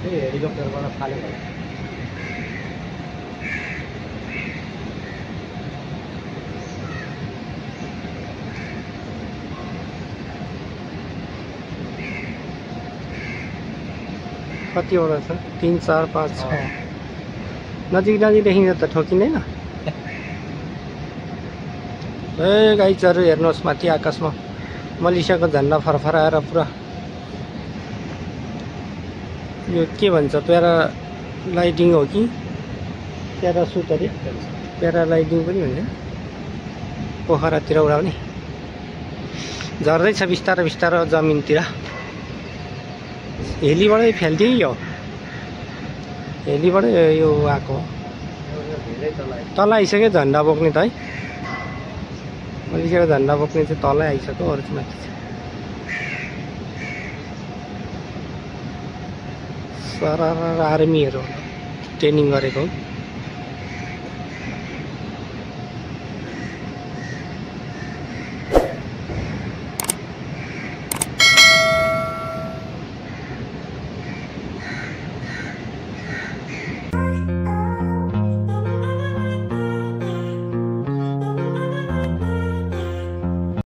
हेलिकप्टरबाट फालेको होला। कतिवटा छ? 3 4 5 6 नजिक देखिन्छ त ठोकिँदैन। ए गाइजहरू हेर्नुहोस् माथि आकाशमा मलेसियाको झन्डा फरफराएर पुरा यो के भन्छ प्यारालाइडिङ हो कि प्यारासुट अरे प्यारालाइडिङ पनि भन्छ पोखरातिर उडाउने झर्दैछ बिस्तारै बिस्तारै जमिनतिर हेलीबाटै फ्याल्थ्यो यो हेलीबाटै यो आएको तल आइसक्यो झन्डा बोक्ने त है मलेसियाको झन्डा बोक्ने चाहिँ तलै आइसक्यो अरू चाहिँ माथि छ सर आर्मीहरू ट्रेनिङ गरेको